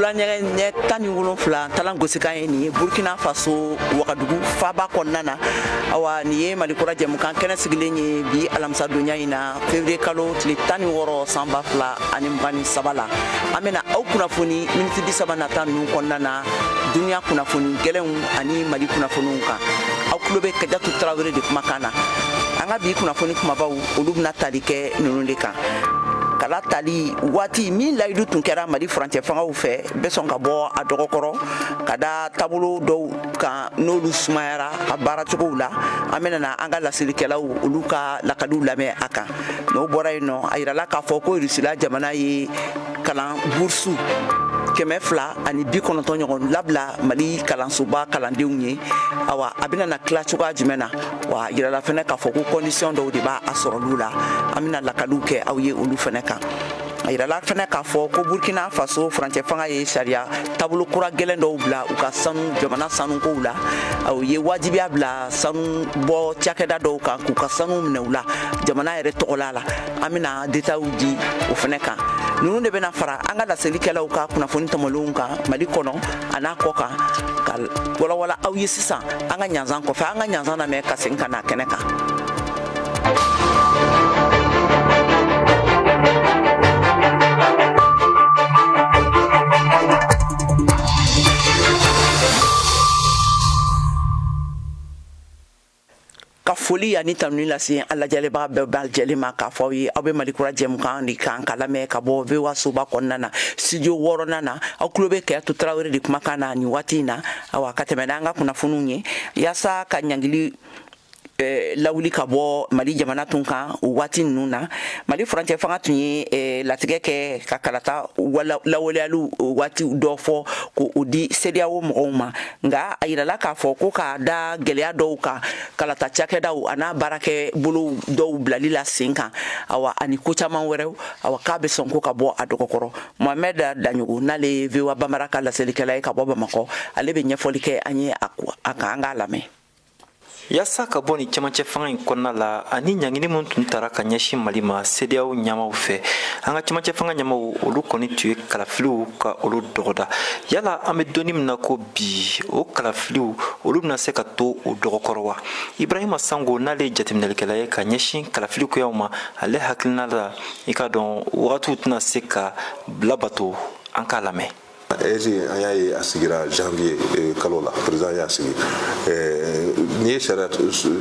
Bolola ɲɛ 17 talan gosikan ye nin ye Burkina Faso Wagadugu faba kɔnɔna na. Awa, nin ye Mali Kura jɛmukan kɛnɛ sigilen ye bi alamisadonya in na, février kalo tile 16 san 2023 la. An bɛna aw kunnafoni miniti 30 nata ninnu kɔnɔna na, duniya kunnafoni gɛlɛnw ani Mali kunnafoniw kan. Aw tulo bɛ Kajatu Tarawele de kumakan na. An ka bi kunnafoni kumabaw, olu bɛna tali kɛ ninnu de kan: kala tali waati min layidu tun kɛra Mali furancɛ fangaw fɛ bɛ sɔn ka bɔ a dɔgɔkɔrɔ ka da taabolo dɔw kan, n'olu sumayara a baaracogow la. An bɛna na an ka laselikɛlaw olu ka lakaliw lamɛn a kan. N'o bɔra yen nɔ, a yirala k'a fɔ ko Rusila jamana ye kalan burusu 290 ɲɔgɔn labila Mali kalansoba kalandenw ye. Awa, a bɛna na tila cogoya jumɛn na? Wa yirala fɛnɛ k'a fɔ ko condition dɔw de b'a sɔrɔliw la. An bɛna lakaliw kɛ aw ye olu fɛnɛ kan. A yirala fɛnɛ k'a fɔ ko Burkina Faso furancɛ fanga ye sariya taabolo kura gɛlɛn dɔw bila u ka sanu jamana sanukow la. O ye wajibiya bila sanu bɔ cakɛda dɔw kan k'u ka sanu minɛ u la jamana yɛrɛ tɔgɔla la. An bɛna détails di o fɛnɛ kan. Ninnu de bɛna fara an ka laselikɛlaw ka kunnafoni tɔmɔlenw kan Mali kɔnɔ a n'a kɔ kan, ka walawala aw ye sisan an ka ɲanzan kɔfɛ. An ka ɲanzan lamɛn ka segin ka na kɛnɛ kan. Ka foli ani tanuni lase an lajɛlibaga bɛɛ lajɛlen ma, k'a fɔ aw ye aw bɛ Mali Kura jɛmukan de kan ka lamɛn ka bɔ VOA soba kɔnɔna na, studio wɔɔrɔnan na. Aw tulo bɛ Kajatu Tarawele de kumakan na nin waati in na. Awa, ka tɛmɛ n'an ka kunnafoniw ye, yaasa ka ɲangili lawuli ka bɔ Mali jamana tun kan o waati ninnu na, Mali furancɛ fanga tun ye latigɛ kɛ ka kalata lawaleyaliw waati dɔ fɔ k'o di CEDEAO mɔgɔw ma. Nka a yirala k'a fɔ ko k'a da gɛlɛya dɔw kan kalata cakɛdaw a n'a baarakɛ bolo dɔw bilali la sen kan, awa, ani ko caman wɛrɛw, awa, k'a bɛ sɔn ko ka bɔ a dɔgɔkɔrɔ. Mohamɛd Daɲogo, n'ale ye VOA Bambara ka laselikɛla ye ka bɔ Bamakɔ, ale bɛ ɲɛfɔli kɛ an ye a kan. An k'a lamɛn. Yaasa ka bɔ nin cɛmancɛ fanga in kɔnɔna la ani ɲangini min tun tara ka ɲɛsin Mali ma CEDEAO ɲɛmaw fɛ, an ka cɛmancɛ fanga ɲɛmaw olu kɔni tun ye kalafiliw ka olu dɔgɔda. Yala an bɛ donni min na ko bi, o kalafiliw olu bɛna se ka to o dɔgɔkɔrɔ wa? Ibrahima Sango, n'ale ye jateminɛlikɛla ye ka ɲɛsin kalafili koyaw ma, ale hakilina la, i k'a dɔn wagatiw tɛna se ka labato. An k'a lamɛn. AIGE, an y'a ye a sigira janvier kalo la, président y'a sigi. N'i ye sariya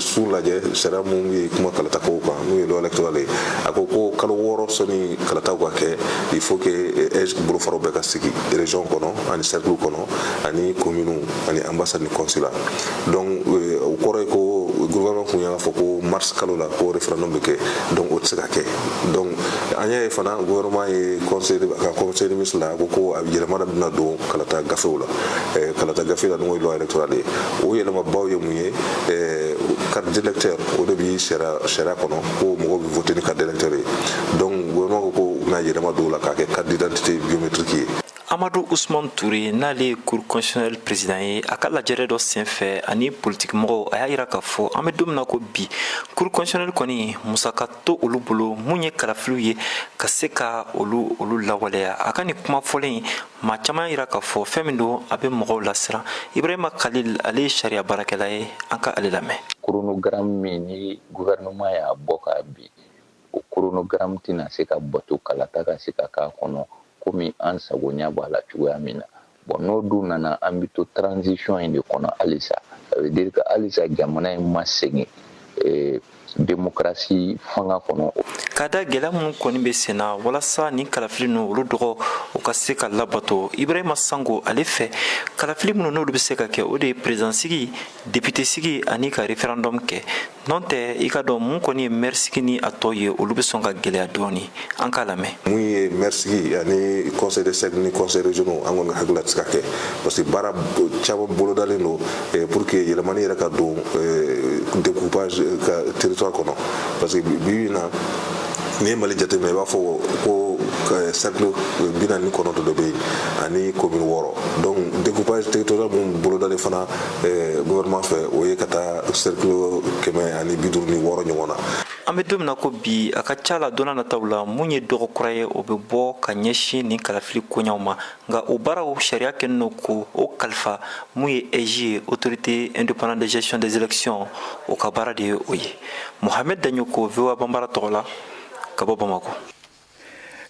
sun lajɛ, sariya mun ye kuma kalata kow kan, n'o ye loi électorale ye, a ko ko kalo 6 sɔnni kalataw ka kɛ, il faut que AIGE bolofaraw bɛɛ ka sigi région kɔnɔ ani cercle kɔnɔ ani commune ani ambassade ni consulat. Donc o kɔrɔ ye ko gouvernement kun y'a fɔ ko mars kalo la ko référendum bɛ kɛ. Donc o tɛ se ka kɛ. Donc an y'a ye fana, gouvernement ye conseil ka conseil des ministres la, a ko ko a yɛlɛma dɔ bɛna don kalata gafew la, kalata gafe la, n'o ye loi électorale ye. O yɛlɛmabaw ye mun ye? Carte d'électeur, o de bi sariya kɔnɔ ko mɔgɔw bɛ voter ni carte d'électeur ye. Donc gouvernement ko ko u bɛna yɛlɛma don o la k'a kɛ carte d'identité biométrique ye. Amadu Usman Ture, n'ale ye Cour constitutionnelle président ye, a ka lajɛrɛ dɔ senfɛ ani politikimɔgɔw, a y'a yira k'a fɔ an bɛ don min na ko bi, Cour constitutionnelle kɔni musaka to olu bolo mun ye kalafiliw ye ka se ka olu lawaleya. A ka nin kuma fɔlen, maa caman yira k'a fɔ fɛn min don, a bɛ mɔgɔw lasiran. Ibrahima Khalil, ale ye sariya baarakɛla ye, an ka ale lamɛn. Chronogramme min ni gouvernement y'a bɔ k'a bin, o chronogramme tɛna se ka bato kalata ka se ka k'a kɔnɔ komi an sagoɲa b'a la cogoya min na. Bon, n'o dun nana, an bɛ to transition in de kɔnɔ halisa. Ça veut dire que halisa jamana in ma segin démocratie fanga kɔnɔ. Ka da gɛlɛya minnu kɔni bɛ sen na walasa nin kalafili ninnu olu dɔgɔ o ka se ka labato, Ibrahima Sango ale fɛ, kalafili minnu n'olu bɛ se ka kɛ, o de ye président sigi, député sigi ani ka référendum kɛ. N'o tɛ, i ka dɔn mun kɔni ye maire sigi ni a tɔ ye, olu bɛ sɔn ka gɛlɛya dɔɔni. An k'a lamɛn. Mun ye maire sigi ani conseil de cercle ni conseil régionaux, an kɔni hakili la tɛ se ka kɛ, parce que baara caman bolodalen don pour que yɛlɛmani yɛrɛ ka don découpage ka territoire kɔnɔ. Parce que bi bi in na, n'i ye Mali jateminɛ, i b'a fɔ ko cercle 49 de bɛ yen ani commune 6. Donc découpage territorial mun bolodalen fana gouvernement fɛ, o ye ka taa cercle 156 ɲɔgɔn na. An bɛ don min na ko bi, a ka ca la don nataw la, mun ye dɔgɔ kura ye, o bɛ bɔ ka ɲɛsin nin kalafili koɲaw ma. Nka o baaraw sariya kɛlen don ko o kalifa mun ye AIGE ye, Autorité indépendante de gestion des élections, o ka baara de ye o ye. Mohamed Daɲoko, VOA Banbara tɔgɔ la, ka bɔ Bamakɔ.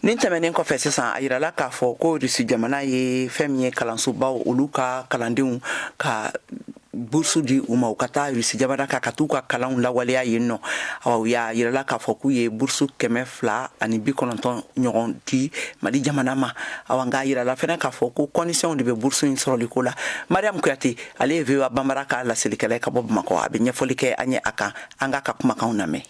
Nin tɛmɛnen kɔfɛ, sisan a yirala k'a fɔ ko Rusi jamana ye fɛn min ye kalansobaw, olu ka kalandenw ka bourse di u ma, u ka taa Rusi jamana kan ka t'u ka kalanw lawaleya yen nɔ. Awa, u y'a yirala k'a fɔ k'u ye bourse 290 ɲɔgɔn di Mali jamana ma. Awa, nka a yirala fɛnɛ k'a fɔ ko condition de bɛ bourse in sɔrɔli ko la. Mariam Kuyate, ale ye VOA Banbara ka laselikɛla ka bɔ Bamakɔ, a bɛ ɲɛfɔli kɛ an ye a kan. An k'a ka kumakanw lamɛn.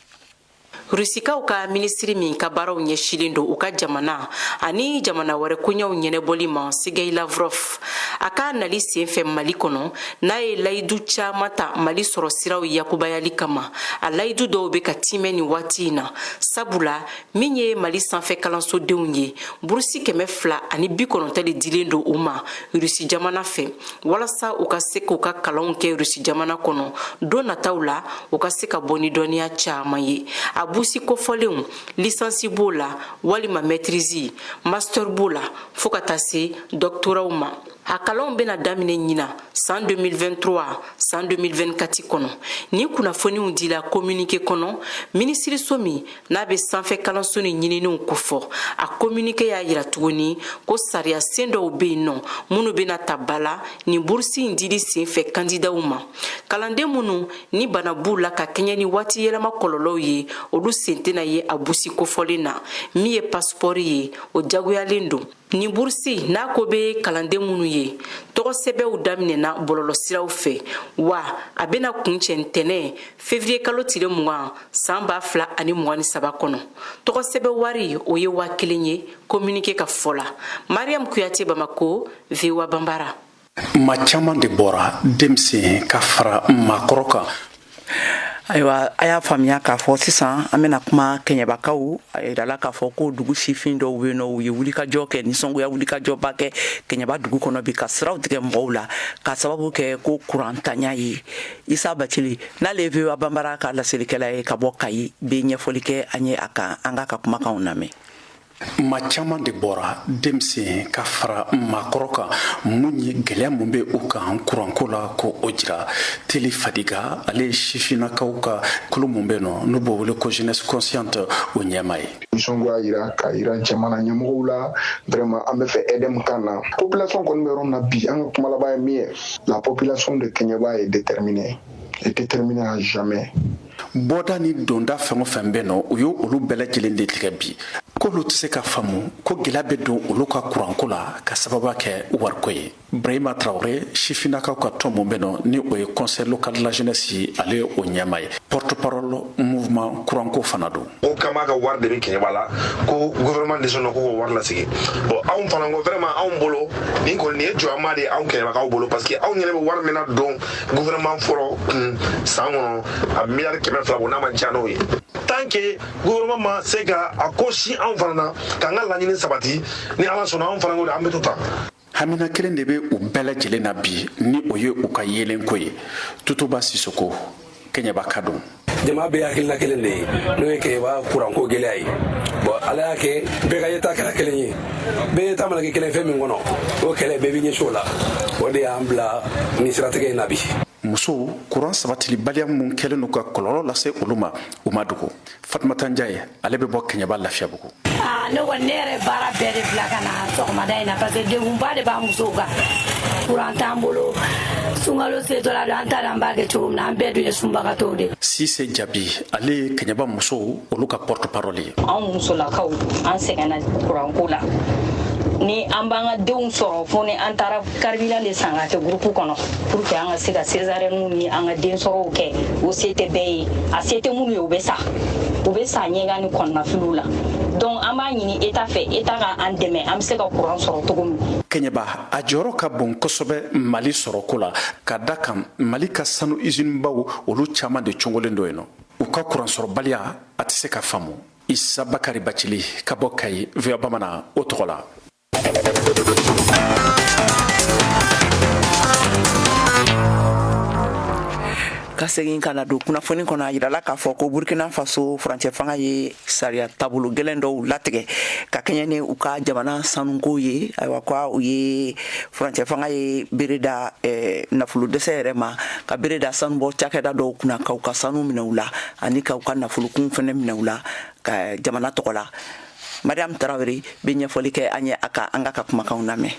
Rusikaw ka minisiri min ka baaraw ɲɛsilen don u ka jamana ani jamana wɛrɛ koɲɛw ɲɛnɛbɔli ma, Sergei Lavrov, a ka nali senfɛ Mali kɔnɔ, n'a ye layidu caaman ta Mali sɔrɔ siraw yakubayali kama, a layidu dɔw be ka timɛ nin waati in na. Sabula min ye Mali sanfɛ kalansodenw ye, burusi 290 de dilen don u ma Rusi jamana fɛ, walasa u ka se k'u ka kalanw kɛ Rusi jamana kɔnɔ don nataw la, u ka se ka bɔ ni dɔnniya caaman ye. A busi kofɔlenw, lisansi b'o la walima maîtrise, master b'o la, fɔɔ ka taa se dɔktoraw ma. A kalanw bena daminɛ ɲina san 2023 san 2024 kɔnɔ. Nin kunnafoniw dila communiqué kɔnɔ, minisiriso min n'a bɛ sanfɛ kalanso ni ɲininiw kofɔ. A communiqué y'a yira tuguni ko sariya sen dɔw bɛ yen nɔ minnu bɛna ta ba la nin burusi in dili senfɛ kandidaw ma. Kalanden minnu ni bana b'u la ka kɛɲɛ ni waati yɛlɛma kɔlɔlɔw ye, olu sen tɛna ye a busi kofɔlen na. Min ye pasipɔri ye, o jagoyalen don. Nin burusi n'a ko bɛ kalanden minnu ye, tɔgɔ sɛbɛnw daminɛna bɔlɔlɔsiraw fɛ, wa a bɛna kuncɛ ntɛnɛn février kalo tile 20 san 2023 kɔnɔ. Tɔgɔ sɛbɛn wari, o ye 1000 ye, communiqué ka fɔ la. Mariam Kuyate, Bamako, VOA Banbara. Maa caman de bɔra, denmisɛn ka fara maakɔrɔ kan. Ayiwa, a y'a faamuya k'a fɔ sisan an bɛna kuma Kɛɲɛbakaw. A yirala k'a fɔ ko dugu sifin dɔw bɛ yen nɔ, u ye wulikajɔ kɛ, nisɔngoya wulikajɔba kɛ Kɛɲɛba dugu kɔnɔ bi, ka siraw tigɛ mɔgɔw la ka sababu kɛ ko kurantanya ye. Isa Bacili, n'ale ye VOA Banbara ka laselikɛla ye ka bɔ Kayi, bɛ ɲɛfɔli kɛ an ye a kan. An k'a ka kumakanw lamɛn. Maa caman de bɔra, denmisɛn ka fara maakɔrɔ kan. Mun ye gɛlɛya mun bɛ u kan kuranko la, ko o jira. Teli Fadiga, ale ye sifinnakaw ka kulu mun bɛ nɔ n'u b'o wele ko Jeunesse consciente, o ɲɛmaa ye. Nisɔngoya yira ka yira jamana ɲɛmɔgɔw la. Vraiment, an bɛ fɛ EDM ka na. Population kɔni bɛ yɔrɔ min na bi, an ka kuma laban ye min ye, la population de Kɛɲɛba est déterminée et déterminée à jamais. Bɔda ni donda fɛn o fɛn bɛ nɔ, u ye olu bɛɛ lajɛlen de tigɛ bi. K'olu tɛ se ka faamu ko gɛlɛya bɛ don olu ka kuranko la ka sababu kɛ wariko ye. Ibrahima Traoré, sifinnakaw ka tɔn mun bɛ nɔ ni o ye Conseil local de la jeunesse ye, ale ye o ɲɛmaa ye, porte parole mouvement kuranko fana don. Ko kama ka wari de bɛ Kɛɲɛba la, ko gouvernement de sɔnna ko k'o wari lasegin. Bon, anw fana ko vraiment, anw bolo nin kɔni, nin ye jɔyɔrɔma de ye anw Kɛɲɛbakaw bolo, parce que anw ɲɛnɛ bɛ wari min na don gouvernement fɔlɔ kun san kɔnɔ, a miliyari 200 bɔ, n'a ma diya n'o ye. Tant que gouvernement ma se ka a ko si anw fana na k'an ka laɲini sabati, ni Ala sɔnna, anw fana ko an bɛ to tan. Hamina kelen de bɛ u bɛɛ lajɛlen na bi, ni o ye u ka yeelenko ye. Tutuba Sisoko, Kɛɲɛba ka don. Jama bɛɛ hakilina kelen de ye, n'o ye Kɛɲɛba kuranko gɛlɛya ye. Bon, Ala y'a kɛ bɛɛ ka yeta kɛra kelen ye. Bɛɛ yeta mana kɛ kelen fɛn min kɔnɔ, o kɛlɛ bɛɛ bɛ ɲɛsin o la. O de y'an bila nin siratigɛ in na bi. Musow kuran sabatilibaliya mun kɛlen don ka kɔlɔlɔ lase olu ma, u ma dogo. Fatumata Njaye, ale bɛ bɔ Kɛɲɛba Lafiyabugu. Ne kɔni, ne yɛrɛ baara bɛɛ de bila ka na sɔgɔmada in na, parce que degunba de b'an musow kan. Kuran t'an bolo, sunkalo setɔla don, an t'a dɔn an b'a kɛ cogo min na. An bɛɛ dun ye sunbagatɔw de. Sise Jabi, ale ye Kɛɲɛba musow olu ka porte parole ye. Anw musolakaw, an sɛgɛnna kuranko la. Ni an b'an ka denw sɔrɔ, fo ni an taara carburant de san ka kɛ groupe kɔnɔ pour que an ka se ka césarienne ni an ka den sɔrɔw kɛ. O se tɛ bɛɛ ye. A se tɛ minnu ye, u bɛ sa, u bɛ sa ɲɛgan ni kɔnɔnafiliw la. Donc an b'a ɲini État fɛ, État ka an dɛmɛ, an bɛ se ka courant sɔrɔ cogo min. Kɛɲɛba a jɔyɔrɔ ka bon kosɛbɛ Mali sɔrɔko la, ka da kan Mali ka sanu usine-baw olu caman de cɔngolen don yen nɔ. U ka kuran sɔrɔbaliya, a tɛ se ka faamu. Isa Bakari Bacili ka bɔ Kayi, VOA Bamanan o tɔgɔ la. Ka Ka segin ka na don kunnafoni kɔnɔ, a yirala k'a fɔ ko Burkina Faso furancɛ fanga ye sariya taabolo gɛlɛn dɔw latigɛ ka kɛɲɛ ni u ka jamana sanuko ye. Ayiwa, ko u ye furancɛ fanga ye bere da nafolo dɛsɛ yɛrɛ ma, ka bere da sanubɔ cakɛda dɔw kunna, k'u ka sanu minɛ u la ani k'u ka nafolokun fɛnɛ minɛ u la ka jamana tɔgɔ la. Mariam Tarawele bɛ ɲɛfɔli kɛ an ye a ka an ka kumakanw lamɛn.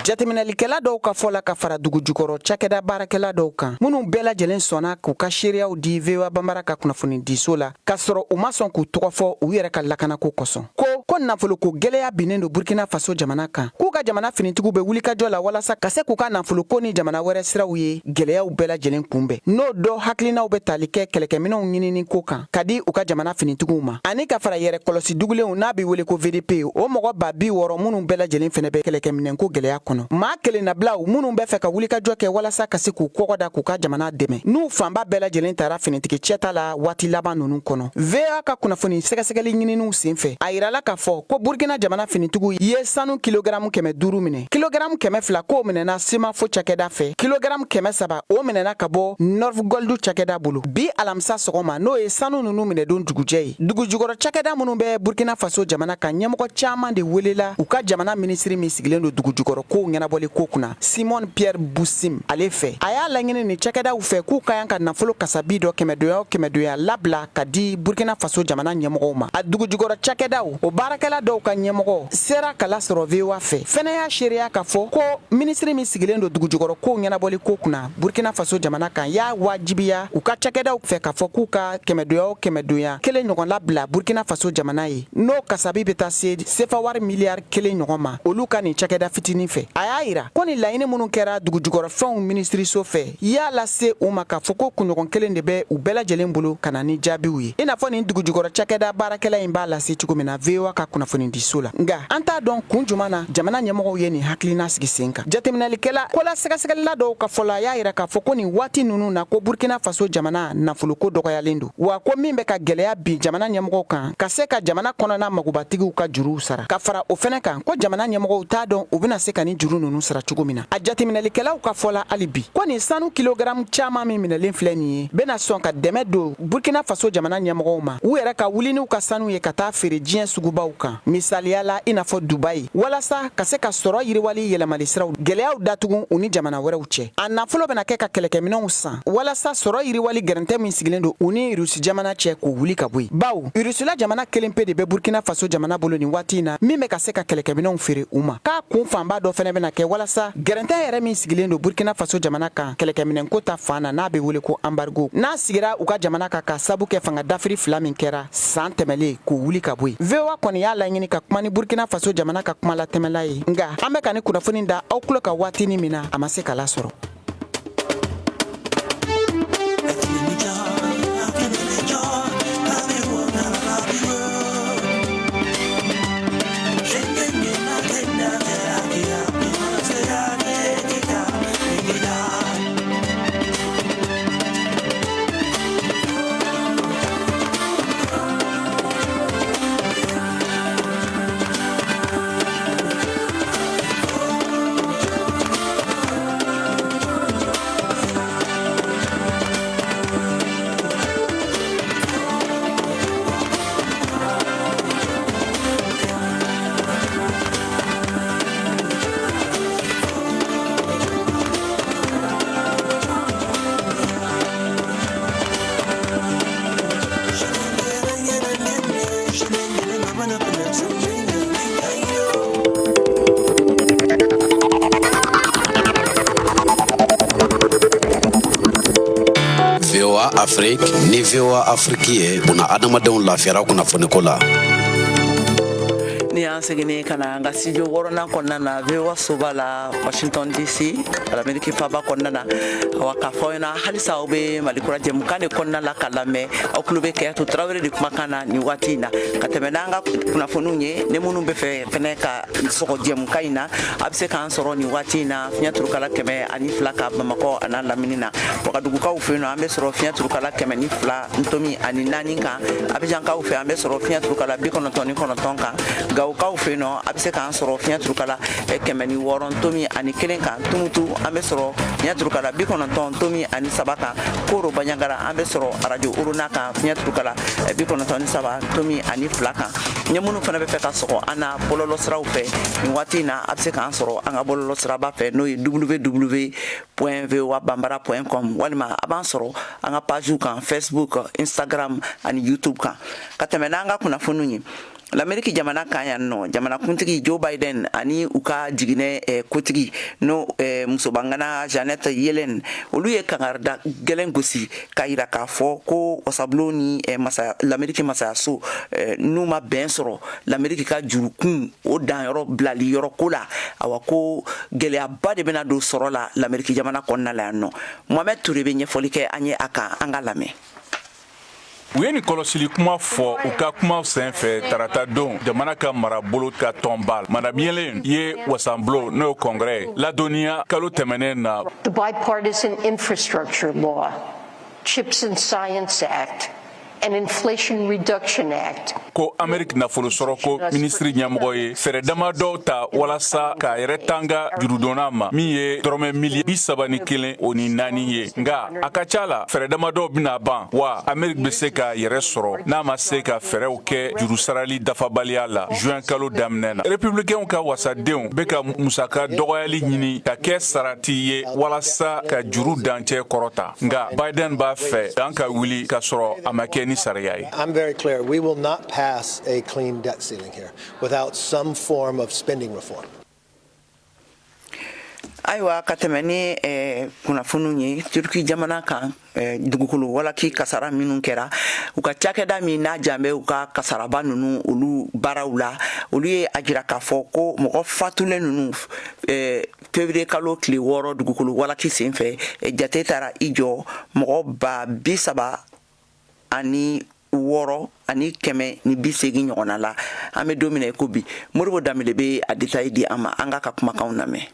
Jateminɛlikɛla dɔw ka fɔ la, ka fara dugu jukɔrɔ cakɛda baarakɛla dɔw kan, minnu bɛɛ lajɛlen sɔnna k'u ka seereyaw di VOA Banbara ka kunnafonidiso la, k'a sɔrɔ u ma sɔn k'u tɔgɔ fɔ u yɛrɛ ka lakanako kosɔn, ko nafoloko gɛlɛya binnen don Burkina Faso jamana kan, k'u ka jamana finitigiw bɛ wulikajɔ la walasa ka se k'u ka nafoloko ni jamana wɛrɛ siraw ye gɛlɛyaw bɛɛ lajɛlen kunbɛn. N'o dɔ hakilinaw bɛ tali kɛ kɛlɛkɛminɛnw ɲinini ko kan ka di u ka jamana finitigiw ma, ani ka fara yɛrɛ kɔlɔsi dugulenw n'a bɛ wele ko VDP, o mɔgɔ 60,000 minnu bɛɛ lajɛlen fɛnɛ bɛ kɛlɛkɛminɛnko gɛlɛya kɔnɔ. Maa kelennabilaw minnu bɛ fɛ ka wulikajɔ kɛ walasa ka se k'u kɔgɔ da k'u ka jamana dɛmɛ, n'u fanba bɛɛ lajɛlen tara finitigi cɛta la waati laban ninnu kɔnɔ. VOA ka kunnafoni sɛgɛsɛgɛli ɲininiw senfɛ, a yirala k'a fɔ ko Burkina jamana finitigiw ye sanu kilogaramu 500 minɛ. Kilogaramu 200, k'o minɛna Semafo cakɛda fɛ. Kilogaramu 300, o minɛna ka bɔ Northgold cakɛda bolo bi alamisa sɔgɔma, n'o ye sanu ninnu minɛdon dugujɛ ye. Dugujukɔrɔ cakɛda minnu bɛ Burkina Faso jamana kan, ɲɛmɔgɔ caman de welela u ka jamana minisiri min sigilen don dugujukɔrɔ kow ɲɛnabɔli ko kunna, Simon Pierre Boussim, ale fɛ. A y'a laɲini nin cakɛdaw fɛ k'u ka kan ka nafolo kasabi dɔ kɛmɛdonya o kɛmɛdonya labila ka di Burkina Faso jamana ɲɛmɔgɔw ma. A dugujukɔrɔ cakɛdaw o baarakɛla dɔw ka ɲɛmɔgɔ sera ka lasɔrɔ VOA fɛ fɛnɛ y'a seereya k'a fɔ ko minisiri min sigilen don dugujukɔrɔ kow ɲɛnabɔli ko kunna Burkina Faso jamana kan y'a wajibiya u ka cakɛdaw fɛ k'a fɔ k'u ka kɛmɛdonya o kɛmɛdonya kelen ɲɔgɔn labila Burkina Faso jamana ye, n'o kasabi bɛ taa se sefa wari miliyari kelen ɲɔgɔn ma olu ka nin cakɛda fitinin fɛ. A y'a yira ko nin laɲini minnu kɛra dugujukɔrɔfɛnw minisiriso fɛ y'a lase u ma k'a fɔ ko kunɲɔgɔn kelen de bɛ u bɛɛ lajɛlen bolo ka na ni jaabiw ye, i n'a fɔ nin dugujukɔrɔ cakɛda baarakɛla in b'a lase cogo min na VOA ka kunnafonidiso la. Nka an t'a dɔn kun juman na jamana ɲɛmɔgɔw ye nin hakilina sigi sen kan. Jateminɛlikɛla ko la sɛgɛsɛgɛlila dɔw ka fɔ la, y'a yira k'a fɔ ko nin waati ninnu na, ko Burkina Faso jamana nafoloko dɔgɔyalen don, wa ko min bɛ ka gɛlɛya bin jamana ɲɛmɔgɔw kan ka se ka jamana kɔnɔna magobatigiw ka juruw sara. Ka fara o fɛnɛ kan, ko jamana ɲɛmɔgɔw t'a dɔn u bɛna se ka nin juru ninnu sara cogo min na. A jateminɛlikɛlaw ka fɔ la hali bi, ko nin sanu kilogaramu caman min minɛlen filɛ nin ye bɛna sɔn ka dɛmɛ don Burkina Faso jamana ɲɛmɔgɔw ma u yɛrɛ ka wuli n'u ka sanu ye ka taa feere diɲɛ sugubaw kan, misaliya la i n'a fɔ Dubayi, walasa ka se ka sɔrɔ yiriwali yɛlɛmali siraw gɛlɛyaw datugu u ni jamana wɛrɛw cɛ. A nafolo bɛna kɛ ka kɛlɛkɛminɛnw san walasa sɔrɔ yiriwali gɛrɛntɛ min sigilen don u ni Rusi jamana cɛ k'o wuli ka bɔ yen, bawo Rusila jamana kelen pe de bɛ Burkina Faso jamana bolo nin waati in na min bɛ ka se ka kɛlɛkɛminɛnw feere u ma. K'a kun fanba dɔ fɛnɛ bɛna kɛ walasa gɛrɛntɛ yɛrɛ min sigilen don Burkina Faso jamana kan kɛlɛkɛminɛnko ta fan na, n'a bɛ wele ko embargo, n'a sigira u ka jamana kan ka sabu kɛ fanga dafiri fila min kɛra san tɛmɛlen, k'o wuli ka bɔ yen. VOA kɔni y'a laɲini ka kuma ni Burkina Faso jamana ka kumalatɛmɛla ye, nka an bɛ ka nin kunnafoni da aw tulo kan waatinin min na, a ma se ka lasɔrɔ. VOA Afrique ni VOA Afrique ye buna adamadenw lafiyara kunnafoniko la. Ni y'an seginni ka na an ka studio wɔɔrɔnan kɔnɔna na, VOA soba la, Washington DC, Ameriki faba kɔnɔna na. Awa, k'a fɔ aw ɲɛna halisa aw bɛ Mali Kura jɛmukan de kɔnɔna la ka lamɛn. Aw tulo bɛ Kɛyatu Tarawele de kumakan na nin waati in na. Ka tɛmɛ n'an ka kunnafoniw ye, ni minnu bɛ fɛ fɛnɛ ka sɔgɔ jɛmukan in na, a bɛ se k'an sɔrɔ nin waati in na fiɲɛ turukala 102 ka Bamakɔ a n'a lamini na. Wagadugukaw fɛ yen nɔ, an bɛ sɔrɔ fiɲɛ turukala 102.4 kan. Abijankaw fɛ, an bɛ sɔrɔ fiɲɛ turukala 99 kan. Gawo Gawokaw fɛ yen nɔ, a bɛ se k'an sɔrɔ fiɲɛ turukala 106.1 kan. Tumutu, an bɛ sɔrɔ fiɲɛ turukala 90.3 kan. Koro Baɲagara, an bɛ sɔrɔ arajo Orona kan, fiɲɛ turukala 93.2 kan. Ni minnu fana bɛ fɛ ka sɔgɔ an na bɔlɔlɔ siraw fɛ nin waati in na, a bɛ se k'an sɔrɔ an ka bɔlɔlɔ siraba fɛ, n'o ye www.voabambara.com, walima a b'an sɔrɔ an ka pagew kan, Facebook, Instagram ani YouTube kan. Ka tɛmɛ n'an ka kunnafoniw ye, Lameriki jamana kan yan nɔ, jamanakuntigi Joe Biden ani u ka jiginɛ kotigi, n'o musobangana Janet Yellen, olu ye kangarida gɛlɛn gosi k'a yira k'a fɔ ko wasabulon ni Lameriki masayaso, n'u ma bɛn sɔrɔ Lameriki ka jurukun o danyɔrɔ bilali yɔrɔ ko la, awa ko gɛlɛyaba de bɛna don sɔrɔ la Lameriki jamana kɔnɔna la yan nɔ. Mohamed Toure bɛ ɲɛfɔli kɛ an ye a kan, an ka lamɛn. U ye nin kɔlɔsili kuma fɔ u ka kumaw senfɛ tarata don jamana ka marabolo ka tɔnba. Madame Yellen ye wasanbulon, n'o ye congrès, ladɔnniya kalo tɛmɛnen na. The Bipartisan Infrastructure Law, Chips and Science Act, and Inflation Reduction Act. Ko Ameriki nafolo sɔrɔko minisiri ɲɛmɔgɔ ye fɛɛrɛ damadɔw ta walasa k'a yɛrɛ tanga jurudonna ma, min ye dɔrɔmɛ miliyari 31 o ni naani ye. Nka a ka ca la, fɛɛrɛ damadɔw bɛna ban wa Ameriki bɛ se k'a yɛrɛ sɔrɔ n'a ma se ka fɛɛrɛw kɛ juru sarali dafabaliya la juin kalo daminɛ na. Republicainw ka wasadenw bɛ ka musaka dɔgɔyali ɲini ka kɛ sarati ye walasa ka juru dancɛ kɔrɔta, nka Biden b'a fɛ dan ka wuli ka sɔrɔ a ma kɛ ni sariya ye. I'm very clear. We will not pass a clean debt ceiling here without some form of spending reform. Ayiwa, ka tɛmɛ ni kunnafoniw ye, Turki jamana kan, dugukolo walaki kasara minnu kɛra, u ka cakɛda min n'a jan bɛ u ka kasaraba ninnu olu baaraw la, olu ye a jira k'a fɔ ko mɔgɔ fatulen ninnu février kalo tile 6 dugukolo walaki senfɛ, jate taara i jɔ mɔgɔ 36180 ɲɔgɔnna la an bɛ don min na i ko bi. Moribo Danbele bɛ a détail di an ma, an k'a ka kumakanw lamɛn.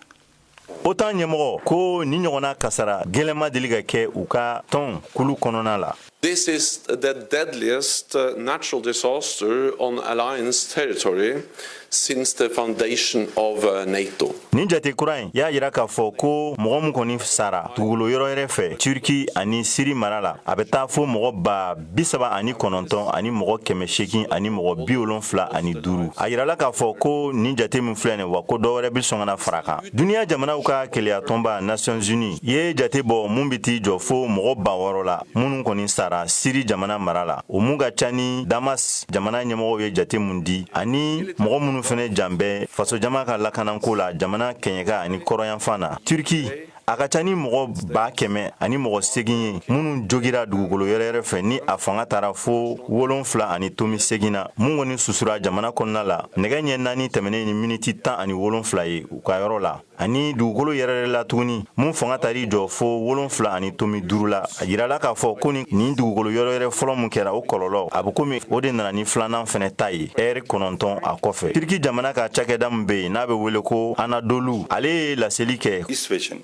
OTAN ɲɛmɔgɔ ko ni ɲɔgɔnna kasara gɛlɛn ma deli ka kɛ u ka tɔn kulu kɔnɔna la. This is the deadliest natural disaster on alliance territory since the foundation of NATO. Nin jate kura in y'a yira k'a fɔ ko mɔgɔ min kɔni sara dugukolo yɔrɔ yɛrɛ fɛ Turki ani Siri mara la, a bɛ taa fo mɔgɔ 39 ani mɔgɔ 875. A yirala k'a fɔ ko nin jate min filɛ nin wa, ko dɔ wɛrɛ bɛ sɔn ka na fara kan. Duniya jamanaw ka kelenya tɔnba Nations Unies ye jate bɔ mun bɛ t'i jɔ fo mɔgɔ 6000 la minnu kɔni sara Siri jamana mara la, o mun ka ca ni Damas jamana ɲɛmɔgɔw ye jate mun di, ani mɔgɔ minnu fɛnɛ jan bɛ fasojama ka lakanako la jamana kɛɲɛka ani kɔrɔyanfan na Turki. A ka ca ni mɔgɔ 108,000 ye minnu jogira dugukolo yɛrɛ yɛrɛ fɛ, ni a fanga taara fo 7.8 na, mun kɔni susura jamana kɔnɔna la nɛgɛ ɲɛ 4 tɛmɛnen ni miniti 17 ye u ka yɔrɔ la, ani dugukolo yɛrɛ la tuguni mun fanga taar'i jɔ fo 7.5 la. A yirala k'a fɔ ko nin dugukolo yɔrɔ yɛrɛ fɔlɔ mun kɛra, o kɔlɔlɔ a bɛ komi o de nana ni filanan fɛnɛ ta ye ɛri 9 a kɔfɛ. Turki jamana ka cakɛda min bɛ yen n'a bɛ wele ko Anadolu, ale ye laseli kɛ. İsveç'in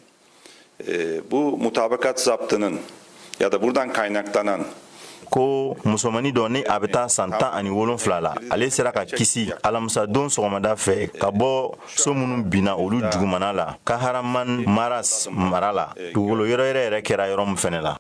bu mutabakat zaptının ya da buradan kaynaklanan Ko musomani dɔ, ni a bɛ taa san 17 la, ale sera ka kisi alamisa don sɔgɔmada fɛ ka bɔ so minnu binna olu jugumana la Kahramanmaras mara la, dugukolo yɔrɔ yɛrɛ yɛrɛ kɛra yɔrɔ min fɛnɛ la.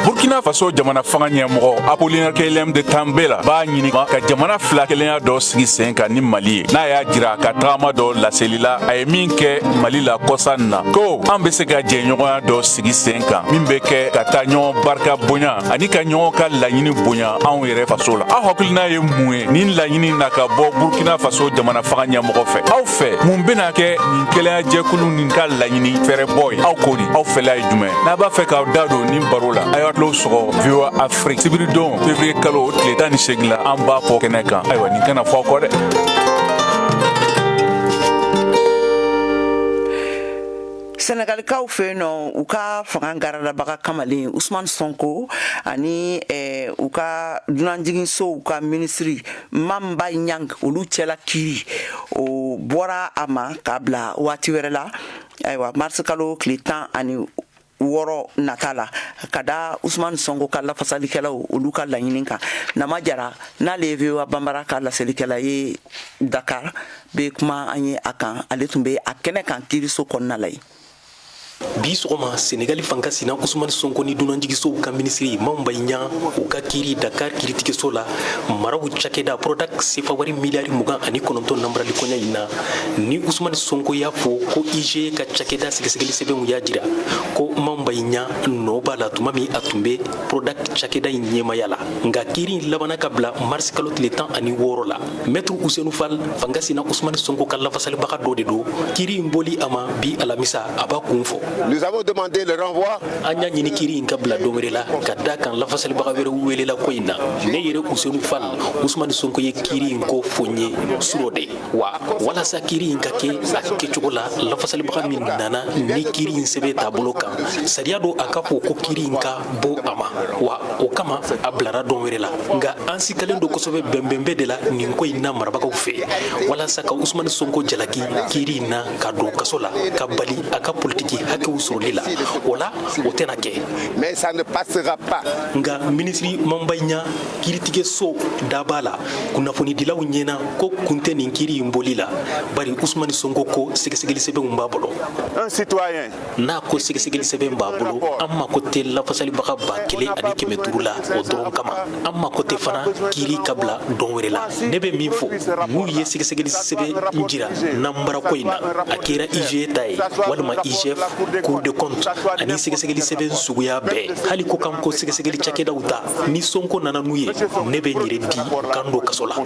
Burkina Faso jamana fanga ɲɛmɔgɔ Apollinaire Kyélem de Tambela b'a ɲini ka jamana fila kelenya dɔ sigi sen kan ni Mali ye, n'a y'a jira ka tagama dɔ laseli la a ye min kɛ Mali la kɔsa na, ko an bɛ se ka jɛɲɔgɔnya dɔ sigi sen kan min bɛ kɛ ka taa ɲɔgɔn barika bonya ani ka ɲɔgɔn ka laɲini bonya anw yɛrɛ faso la. Aw hakilina ye mun ye nin laɲini na ka bɔ Burkina Faso jamana fanga ɲɛmɔgɔ fɛ? Aw fɛ, mun bɛna kɛ nin kelenya jɛkulu nin ka laɲini fɛɛrɛbɔ ye? Aw ko di, aw fɛla ye jumɛn? N'a b'a fɛ k'aw da don nin baro la, a y'a tulo sɔgɔ VOA Afrique sibiridon février kalo tile 18 la, an b'a fɔ kɛnɛ kan. Ayiwa, nin kana fɔ aw kɔ dɛ. Senegalikaw fɛ yen nɔ, u ka fanga garadabaga kamalen Usman Sonko ani u ka dunanjiginsow ka minisiri Mame Mbaye Niang, olu cɛla kiri o bɔra a ma k'a bila waati wɛrɛ la. Ayiwa, mars kalo tile 16. 6 nata la, ka da Usumani Sɔnko ka lafasalikɛlaw olu ka laɲini kan. Nama Jara, n'ale ye VOA Banbara ka laselikɛla ye Dakar, bɛ kuma an ye a kan. Ale tun bɛ a kɛnɛ kan kiiriso kɔnɔna la yen. Bi sɔgɔma, Senegali fanga sina Usumani Sonko ni dunanjigisow ka minisiri Mame Mbaye Niang, u ka kiiri Dakar kiiritigɛso la, maraw cakɛda Prodac sefa wari miliyari 29 nanbarali koɲa in na. Ni Usumani Sonko y'a fɔ ko IGE ka cakɛda sɛgɛsɛgɛli sɛbɛnw y'a jira ko Mame Mbaye Niang nɔ b'a la tuma min a tun bɛ Prodac cakɛda in ɲɛmaya la. Nka kiiri in labanna ka bila marisi kalo tile 16 la. Maître Ousseynou Fall, fanga sina Usumani Sonko ka lafasalibaga dɔ de don. Kiiri in bɔli a ma bi alamisa, a b'a kun fɔ. Nous avons demandé le renvoi. An y'a ɲini kiiri in ka bila don wɛrɛ la, ka da kan lafasalibaga wɛrɛw welela ko in na. Ne yɛrɛ Ousseynou Fall, Usumani Sonko ye kiiri in ko fɔ n ye surɔ de wa. Walasa kiiri in ka kɛ a kɛcogo la, lafasalibaga min nana ni kiiri in sɛbɛn taabolo kan, sariya don a ka fɔ ko kiiri in ka bɔ a ma wa. O kama a bilara don wɛrɛ la. Nka an sikalen don kosɛbɛ bɛnbɛnbɛn de la nin ko in na marabagaw fɛ, walasa ka Usumani Sonko jalaki kiiri in na ka don kaso la, ka bali a ka politiki hakɛw sɔrɔli la. O la, o tɛna kɛ. Mais ça ne passera pas. Nka minisiri Mame Mbaye Niang, kiiritigɛso daba la, kunnafonidilaw ɲɛna ko kun tɛ nin kiiri in bɔli la, bari Usumani Sonko ko sɛgɛsɛgɛli sɛbɛnw b'a bolo. Un citoyen. N'a ko sɛgɛsɛgɛli sɛbɛn b'a bolo, an mako tɛ lafasalibaga 1500 la o dɔrɔn kama. An mako tɛ fana kiiri ka bila don wɛrɛ la. Ne bɛ min fɔ, n'u ye sɛgɛsɛgɛli sɛbɛn jira nanbarako in na, a kɛra IGE ta ye walima IGF, Cour des comptes, ani sɛgɛsɛgɛli sɛbɛn suguya bɛɛ, hali ko kan ko sɛgɛsɛgɛli cakɛdaw ta, ni Sonko nana n'u ye, ne bɛ n yɛrɛ di kan don kaso la.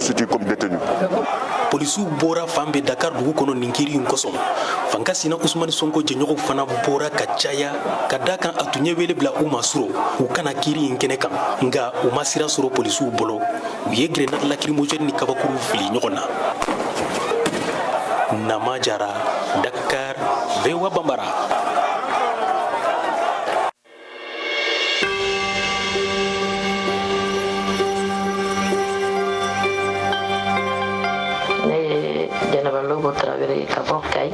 Polisiw bɔra fan bɛɛ Dakar dugu kɔnɔ nin kiiri in kosɔn. Fanga sina Usumani Sonko jɛɲɔgɔnw fana bɔra ka caya, ka da kan a tun ye wele bila u ma surɔ u ka na kiiri in kɛnɛ kan. Nka u ma sira sɔrɔ polisiw bolo. U ye grenade lacrymogène ni kabakuruw fili ɲɔgɔn na. Nama Jara, Dakar, VOA Bambara. Ne ye Jɛnɛba Lobo Tarawele ye ka bɔ Kayi.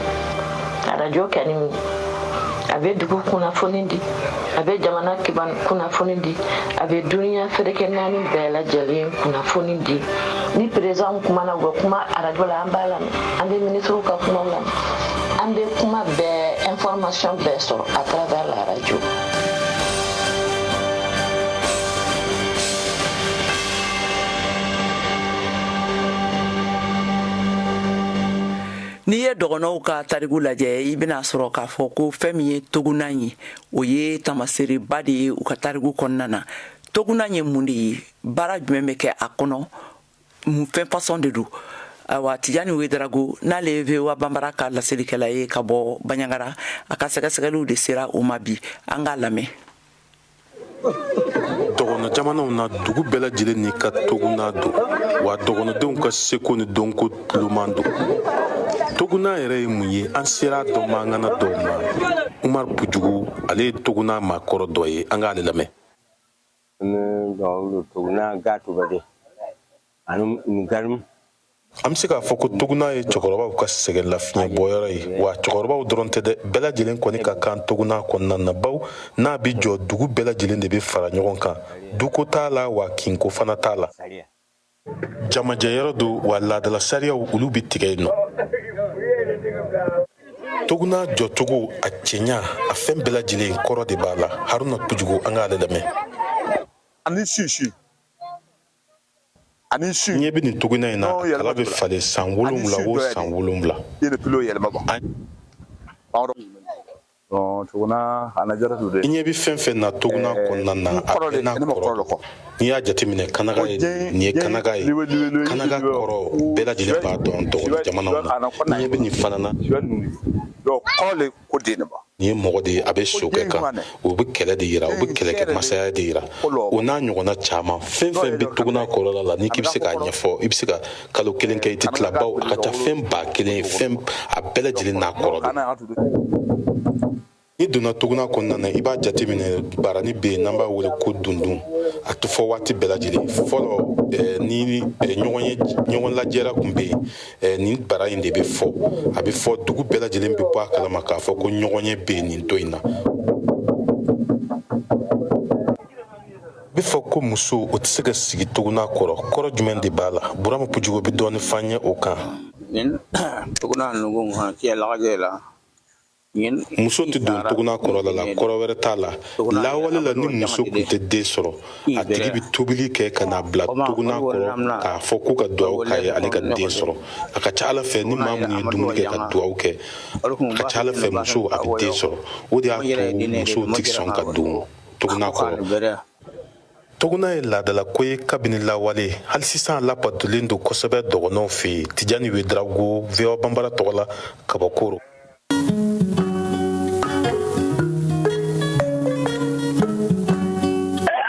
Arajo kɛni, a bɛ dugu kunnafoni di, a bɛ jamana kiban kunnafoni di, a bɛ duniya fereke naani bɛɛ lajɛlen kunnafoni di. Ni président kumana, u bɛ kuma arajo la, an b'a lamɛn. An bɛ minisiriw ka kumaw lamɛn, an bɛ kuma bɛɛ, information bɛɛ sɔrɔ à travers la radio. N'i ye dɔgɔnɔw ka tariku lajɛ, i bɛna sɔrɔ k'a fɔ ko fɛn min ye togunan ye, o ye tamasereba de ye u ka tariku kɔnɔna na. Togunan ye mun de ye? Baara jumɛn bɛ kɛ a kɔnɔ? Mun fɛn fasɔn de don? Ayiwa, Tijani Wedarago, n'ale ye VOA Banbara ka laselikɛla ye ka bɔ Baɲangara, a ka sɛgɛsɛgɛliw de sera o ma bi. An k'a lamɛn. Dɔgɔnɔ jamanaw na, dugu bɛɛ lajɛlen n'i ka toguna don wa, dɔgɔnɔdenw ka seko ni dɔnko tuloman don. Toguna yɛrɛ ye mun ye? An sera dɔnbaa ŋana dɔw ma. Umar Pujugu, ale ye toguna maakɔrɔ dɔ ye. An k'ale lamɛn. Toguna gatuba de ani garim. An bɛ se k'a fɔ ko toguna ye cɛkɔrɔbaw ka sɛgɛn lafiɲɛ bɔyɔrɔ ye wa. Cɛkɔrɔbaw dɔrɔn tɛ dɛ, bɛɛ lajɛlen kɔni ka kan toguna kɔnɔna na, baw n'a bɛ jɔ, dugu bɛɛ lajɛlen de bɛ fara ɲɔgɔn kan. Duko t'a la wa, kinko fana t'a la. Jamajɛyɔrɔ don wa, laadala sariyaw olu bɛ tigɛ yen nɔ. Toguna jɔcogo, a cɛɲa, a fɛn bɛɛ lajɛlen kɔrɔ de b'a la. Haruna Pujugu, an k'ale lamɛn. Ani sisi ani su. Ɲɛ bɛ nin toguna in na, a kala bɛ falen san 7 o san 7. I ɲɛ bɛ fɛn fɛn na toguna kɔnɔna na, a bɛɛ n'a kɔrɔ. N'i y'a jateminɛ, kanaga ye, nin ye kanaga ye. Kanaga kɔrɔ, bɛɛ lajɛlen b'a dɔn dɔgɔnɔ jamanaw na. I ɲɛ bɛ nin fana na, nin ye mɔgɔ de ye, a bɛ sokɛ kan. O bɛ kɛlɛ de yira, o bɛ kɛlɛkɛ masaya de yira, o n'a ɲɔgɔnna caman. Fɛn fɛn bɛ toguna kɔrɔla la, n'i k'i bɛ se k'a ɲɛfɔ, i bɛ se ka kalo kelen kɛ, i tɛ tila, baw a ka ca fɛn 1000 fɛn, a bɛɛ lajɛlen n'a kɔrɔ don. N'i donna toguna kɔnɔna na, i b'a jateminɛ barani bɛ yen n'an b'a wele ko dundun. A tɛ fɔ waati bɛɛ lajɛlen. Fɔlɔ, ni ɲɔgɔn ye, ɲɔgɔn lajɛra tun bɛ yen, nin bara in de bɛ fɔ. A bɛ fɔ, dugu bɛɛ lajɛlen bɛ bɔ a kalama k'a fɔ ko ɲɔgɔn ye bɛ yen nin to in na. fɔ ko muso, o tɛ se ka sigi tuguna kɔrɔ. Kɔrɔ jumɛn de b'a la? Burama Pujugo bɛ dɔɔni f'an ye o kan. Tuguna nugu la. Muso tɛ don tuguna kɔrɔla la, kɔrɔ wɛrɛ t'a la. Lawale la, ni muso kun tɛ den sɔrɔ, a tigi bɛ tobili kɛ ka n'a bila tuguna kɔrɔ k'a fɔ k'u ka duwawu k'a ye ale ka den sɔrɔ. A ka ca ala fɛ, ni maa minnu ye dumuni kɛ ka duwawu kɛ, a ka ca ala fɛ, muso a bɛ den sɔrɔ. O de y'a to musow tɛ sɔn ka don tuguna kɔrɔ. Tuguna ye laadalako ye kabini lawale, hali sisan labatolen don kosɛbɛ dɔgɔnɔw fɛ yen. Tijani Wedrago, VOA Banbara tɔgɔ la, Kabakoro.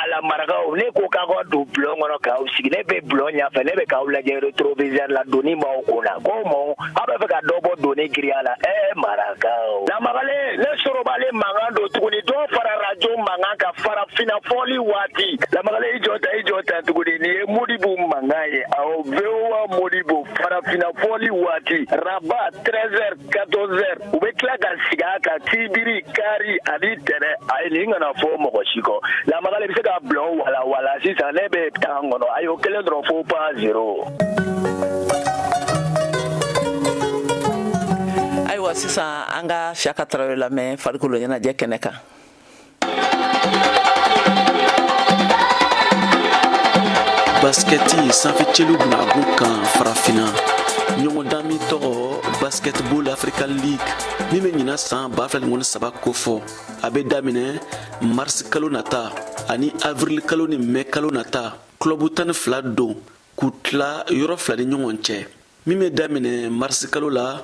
Ala marakaw, ne ko k'aw ka don bulon kɔnɔ k'aw sigi. Ne bɛ bulon ɲɛfɛ, ne bɛ k'aw lajɛ rétroviseur la. Doni b'aw kun na ko mɔ, aw bɛ fɛ ka dɔ bɔ doni giriya la. Ɛ marakaw, lamagalen, ne sorobalen mankan don tuguni. Dɔ fara rajo mankan ka farafinna fɔli waati. Lamagalen, i jɔ ta, i jɔ ta tuguni. Nin ye Modibo mankan ye. Awɔ, VOA Modibo, farafinna fɔli waati, Rabat, 13h 14h. U bɛ tila ka sigi a kan sibiri, kari ani tɛnɛ. Ayi, nin kana fɔ mɔgɔ si kɔ. Lamagalen, bɛ se ka bulon walawala sisan? Ne bɛ tan kɔnɔ. A y'o kelen dɔrɔn fo pas zéro. Ayiwa, sisan an ka Siyaka Tarawele lamɛn farikolo ɲɛnajɛ kɛnɛ kan. Basikɛti sanfɛcelu bunagun kan farafinna, ɲɔgɔndan min tɔgɔ Basketball Africa League, min bɛ ɲinan san 2023 kofɔ, a bɛ daminɛ marisi kalo nata ani avril kalo ni mɛ kalo nata. Kulɔbu 12 don k'u tila yɔrɔ fila ni ɲɔgɔn cɛ. Min bɛ daminɛ marisi kalo la,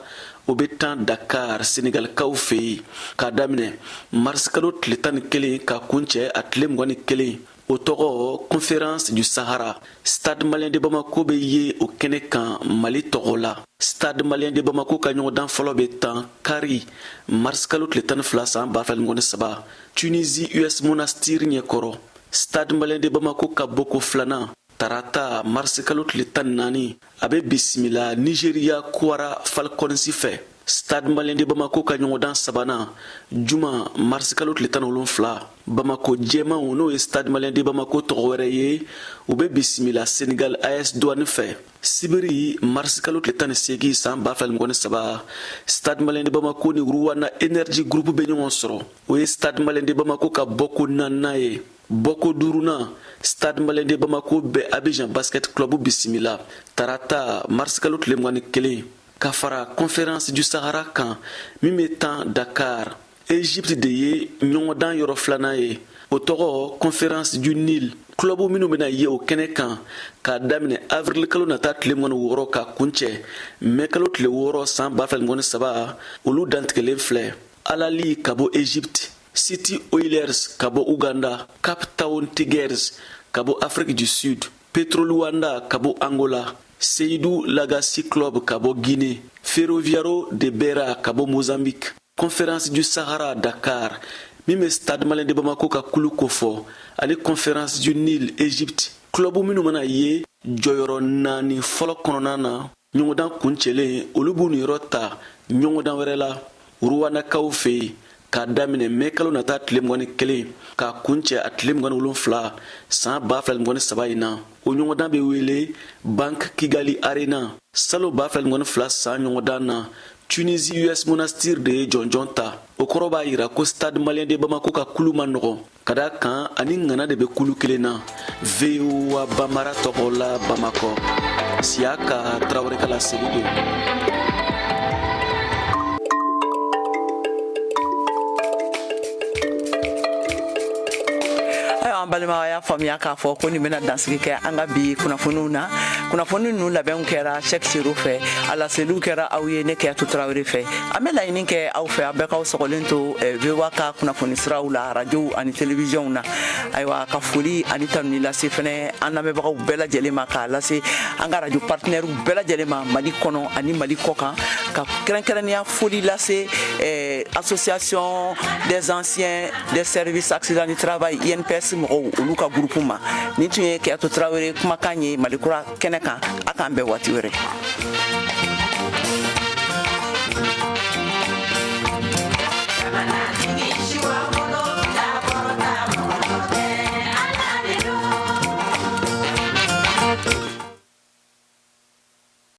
o bɛ tan Dakar, Senegalikaw fɛ yen, k'a daminɛ marisi kalo tile 11 ka kuncɛ a tile 21. O tɔgɔ Conférence du Sahara. Stade Malien de Bamako bɛ ye o kɛnɛ kan Mali tɔgɔ la. Stade Malien de Bamako ka ɲɔgɔndan fɔlɔ bɛ tan kari, marisi kalo tile 12 san 2023, Tunisie US Monastir ɲɛkɔrɔ. Stade Malien de Bamako ka bɔko filanan, tarata, marisi kalo tile 14, a bɛ bisimila Nizeriya Kwara Falcons fɛ. Stade Malien de Bamako ka ɲɔgɔndan sabanan, juma, marisi kalo tile 17, Bamako jɛmanw, n'o ye Stade Malien de Bamako tɔgɔ wɛrɛ ye, u bɛ bisimila Senegal AS Douane fɛ. Sibiri, marisi kalo tile 18 san 2023, Stade Malien de Bamako ni Rwanda Energy Group bɛ ɲɔgɔn sɔrɔ. O ye Stade Malien de Bamako ka bɔko naaninan ye. Bɔko duurunan, Stade Malien de Bamako bɛ Abidjan Basket Club bisimila tarata, marisikalo tile 21. Ka fara Conférence du Sahara kan min bɛ tan Dakar, Egypte de ye ɲɔgɔndan yɔrɔ filanan ye. O tɔgɔ Conférence du Nil. Club minnu bɛna ye o kɛnɛ kan k'a daminɛ avril kalo nata tile 26 ka kuncɛ mɛ kalo tile 6 san 2023, olu dantigɛlen filɛ: Al Ahly ka bɔ Egypte, City Oilers ka bɔ Uganda, Cape Town Tigers ka bɔ Afrique du Sud, Petro Luanda ka bɔ Angola, Seydou Lagacy Club ka bɔ Guinée, Ferroviario de Beira ka bɔ Mozambique. Conférence du Sahara Dakar min bɛ Stade Malien de Bamako ka kulu kofɔ ani Conférence du Nil Egypte, club minnu mana ye jɔyɔrɔ naani fɔlɔ kɔnɔna na ɲɔgɔndan kuncɛlen, olu b'u niyɔrɔ ta ɲɔgɔndan wɛrɛ la Ruwandakaw fɛ yen k'a daminɛ mɛ kalo nata tile 21 k'a kuncɛ a tile 27 san 2023 in na. O ɲɔgɔndan bɛ wele Bank Kigali Arena. Salon 2022 san ɲɔgɔndan na, Tunisie US Monastir de ye jɔnjɔn ta. O kɔrɔ b'a yira ko Stade Malien de Bamako ka kulu man nɔgɔn, ka da kan ani ŋana de bɛ kulu kelen na. VOA Bambara tɔgɔ la, Bamakɔ, Siyaka Tarawele ka laseli don. Ayiwa, an balima y'a faamuya k'a fɔ ko nin bɛna dansigi kɛ an ka bi kunnafoniw na. Kunnafoni ninnu labɛnw kɛra Sɛk Sero fɛ, a laseliw kɛra aw ye ne Keyatu Tarawele fɛ. An bɛ laɲini kɛ aw fɛ, aw bɛɛ k'aw sɔgɔlen to VOA ka kunnafoni siraw la, arajow ani télévisionw na. Ayiwa, ka foli ani tanuni lase fɛnɛ an lamɛnbagaw bɛɛ lajɛlen ma, k'a lase an ka radio partenaires bɛɛ lajɛlen ma Mali kɔnɔ ani Mali kɔ kan, ka kɛrɛnkɛrɛnnenya foli lase Association des anciens des services accidents du travail, INPS mɔgɔw, olu ka groupe ma. Nin tun ye Keyatu Tarawele kumakan ye Malikura kɛnɛ kan. A k'an bɛn waati wɛrɛ.